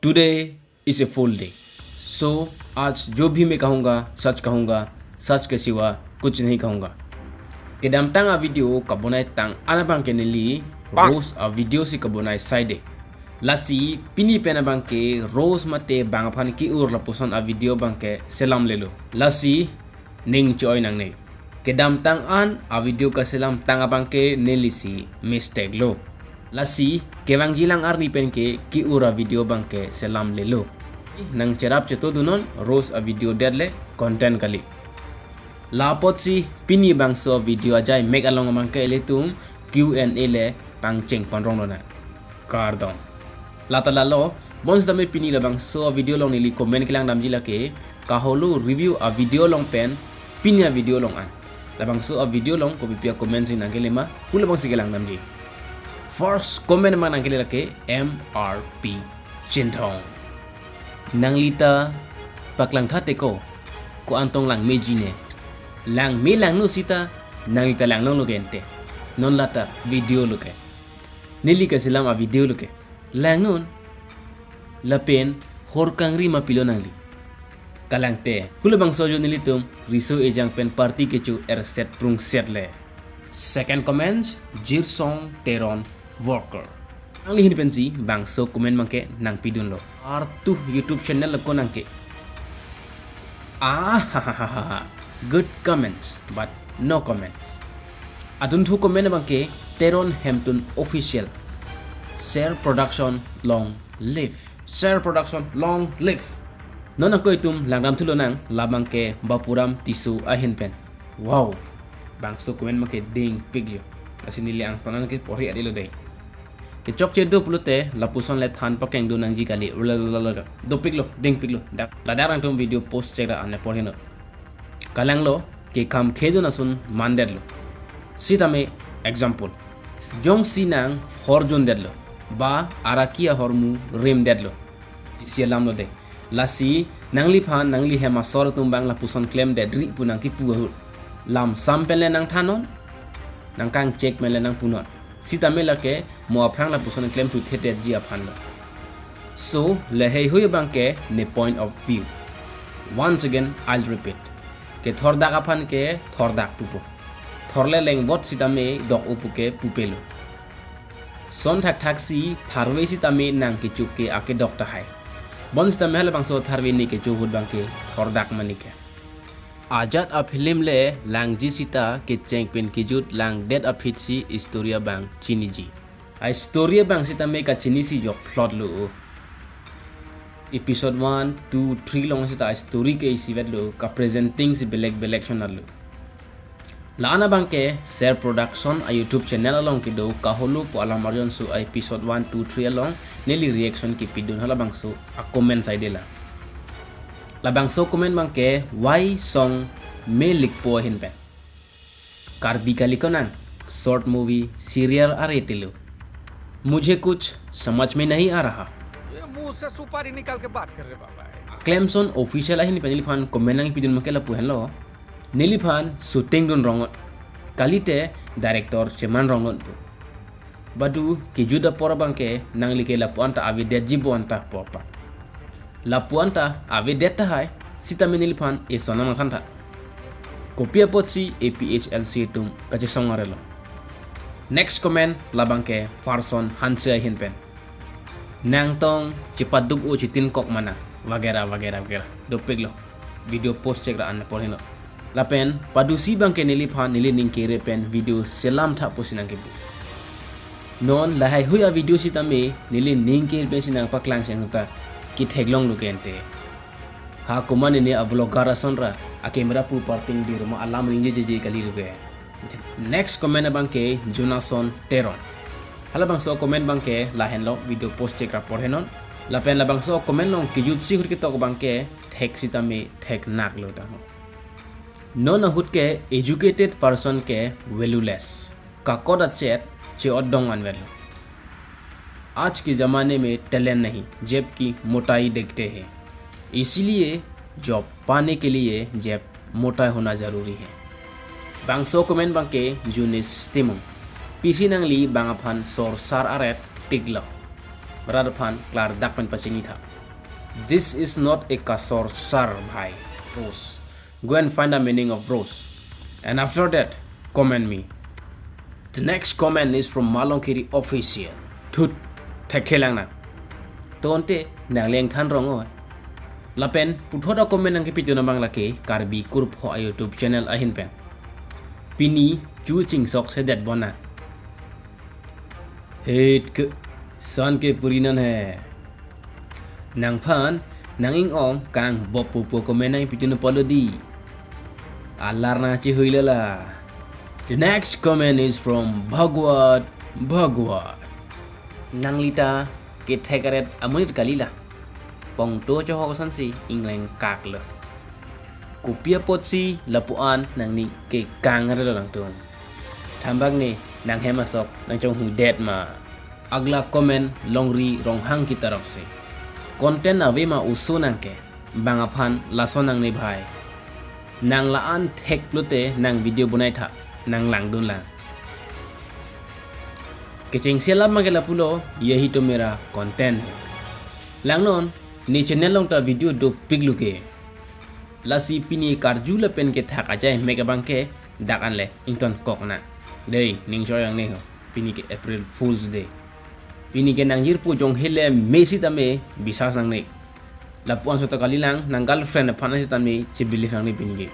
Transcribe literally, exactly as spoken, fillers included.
Today is a full day. So आज जो भी मैं कहूँगा, सच कहूँगा, सच के सिवा कुछ नहीं कहूँगा. Kedamtang a video kabonai tang an abangke neli Rose a video si kabonai saide. Lasi pini pen abangke Rose mate bang aphan ke-ur lapuson a video abangke selamlelo. Lasi ning cho-oi nangne. Kedamtang an a video kaselam tang abangke neli si mistake lo. Lasi kevangjilang arni pen ke ke-ur a video abangke selamlelo. Nangcherap chetodunnon, Rose a video det le content kali. La apotsi pini bangso video ajai mek along abangke ilitum Q and A le pangcheng pon rong lonang. Kardom. Lata lalo, bonsitame pini labangso a video along neli comment kelang damji lake, Kaholo review a video along pen pini a video along an. Labangso a video along kopipi a comment si nangkele ma, pu labangsi kelang damji. First comment ma nangkele lake M R P Chinthong. Nanglita paklang tha teko, ko-an tong langmeji ne. Langme langno sita, nanglita langlonglo ke ante. Non lata video lo ke. Neli kaselam a video lo ke. Langnon. Lapen hor kangri ma pilo nangli. Kalang te, hu labangso ajo nelitum riso ejang pen party kecho erset prungset le. Second comment, Jirsong Teron Worker. Nangli ahin pensi bangso comment abangke nangpidunlo. Artu YouTube channel lo ko nangke. Ah, ha, ha, ha, ha, ha. Good comments, but no comments. Adunthu comment abangke Teron Hemtun Official. Share Production long live. Share Production long live. Non ako itum langdam thu lonang, labangke Bapuram Tisso ahin pen. Wow. Bangso comment abangke dingpik yo. Lasi neli angtonan ke porhi adilo dei. Kechokche do pulote lapuson le than pakeng do nangji kali. Ula, ula, ula, ula. Dopiklo, dingpiklo. Dak, ladak nangtum video post chekra an le porhinon. Kalanglo, ke kam khedun ason mandetlo. Sitame example. Jongsi nang hor jundetlo. Ba araki ahormu remdetlo. Isi alam lo dei. Lasi nangliphan, nangli hem asor atum abang lapuson klemdetri pu nangkipu ahut. Lam sam pen le nangthannon, nangkangchek pen le nangpunon. Sitame lake mo aphrang lapuson klemthu thedetji aphan lo. So, laheihui abangke ne point of view. Once again, I'll repeat. Kethordak aphan ke thordak pupo. Thorle lengvot sitame dok-o puke pupelo. Son thakthak si tharve sitame nang kecho ke akedok tahai. Bonsitame halabangso tharve ne kecho ahut abangke thordak ma ne ke. Ajat a film le langji sita kecheng pen kejut langdet aphi si story abang chiniji. A story abang sitame kachinisi jokphlotlo. Episode one, two, three along sita a story ke isivetlo, ka presenting si belek belek shonarlo. La-an abangke Share Production a YouTube channel along kedo Kaholo pu alam arjunso a episode one, two, three along neli reaction kipidun halabangso a comment saide la. Labangso comment abangke Why Song Me Likpo ahin pen. Karbi kali ko nang, short movie, serial are telo. मुझे कुछ समझ में नहीं आ रहा. ये मुंह से सुपारी निकाल के बात कर रहे बाबा. Aklemson Official ahin pen neliphan comment nangpidun abangke lapu henlo. Neliphan shooting dun rong-ot. Kalite director cheman rong-ot pu. Badu kejut apor abangke nangli ke lapu anta avedetji bo anta pu apak. Lapu anta avedet tahai, sitame neliphan eson nangthan tha. Kopi apotsi A P H L C atum kachesong arelo. Next comment labangke Farson Hanse ahin pen. Nangtong chepaduk-o chetinkok mana, wagera, wagera, wagera. Dopiklo. Video post chekra an porhinon. Lapen, padusi abangke neliphan neli ning kere pen video selam tha pusi nangkipu. Non laheihui a video sitame neli ning kere pensi nangpaklang seng ta ketheklonglo ke ante. Ha komat ne a vlogger asonra a camera pu parting birma alam ringjejeje kali lo ke. Next comment abangke Jonason Teron. Halabangso comment abangke lahenlo, video post chekra porhinon. Lapen labangso comment along kejutsi ahut ketok abangke thek sitame theknaklo ta ho. Non ahut ke educated person ke valueless. Kakot achet che-otdong anvetlo. आज के जमाने में टैलेंट नहीं, जेब की मोटाई देखते हैं, इसीलिए जॉब पाने के लिए जेब मोटा होना जरूरी है. Bangso comment abangke Junis Timung. Pisi nangli bang aphan sorsar aret tiklo. Rat aphan klardak pen pachini tha. This is not a kasor sar bhai. Rose. Go and find the meaning of rose. And after that, comment me. The next comment is from Malongkiri Official. Thut. Thekhelang na. Tonte nang leng than rong oi. Lapen puthot a-comment nangkepitun abang lake Karbi Kurpho a-YouTube channel ahin pen. Pini chu chingsok sedet bona. Het ke san ke purinan he. Nangphan nang ing-ong kang bop pupo comment nangpitun polo di. Alar nangchihui lala. The next comment is from Bhagwat Bhagwat. Nanglita kethek aret amonit kalila. Pongto chohok sansi ingleng kaklo. Kopi apotsi lapu-an nangning kekang aret langtung. Thambak ne nanghem asok nangchonghudet ma. Agla comment Longri Ronghang ki taraf se. Content ave ma oso nangke. Bang aphan lason nangne bhai. Nang la-an thek pulote nang video bonai tha. Nang langdun lang. Kechengsi alam ma ke lapulo, yahi to mera content. Langnon, ne channel along ta video dopik luke. Lasi pini karju lapen kethak ajai mek abang ke dak anle ingtonkok na. Dei, ning choyang ne ho. Pini ke April Fool's Day. Pini ke nangjirpo jong hele mesi tame bisas nangne. Lapu-an so ta kalilang, nang girlfriend aphan sitame chibelieve nangne pini ke.